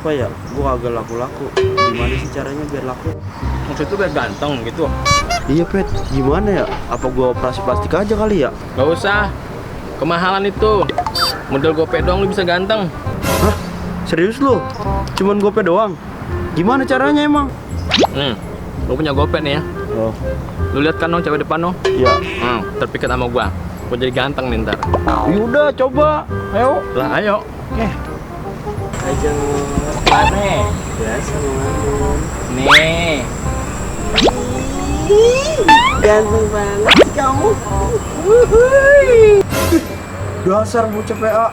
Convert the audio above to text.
apa ya? Gua agak laku-laku. Gimana sih caranya biar laku? Maksud lu biar ganteng gitu? Iya Pet, gimana ya? Apa gua operasi plastik aja kali ya? Gak usah, kemahalan itu. Model gope doang lu bisa ganteng. Hah? Serius lu? Cuman gope doang? Gimana caranya emang? Lu punya gope nih ya. Oh, Lu lihat kan dong cewek depan dong. iya. Terpikat sama gua jadi ganteng nih ntar. Yaudah coba. Ayo. Lah ayo. Oke. Aja Mana? biasa ngomong. Nih. Ganteng banget sih kamu. Dasar bocah PA.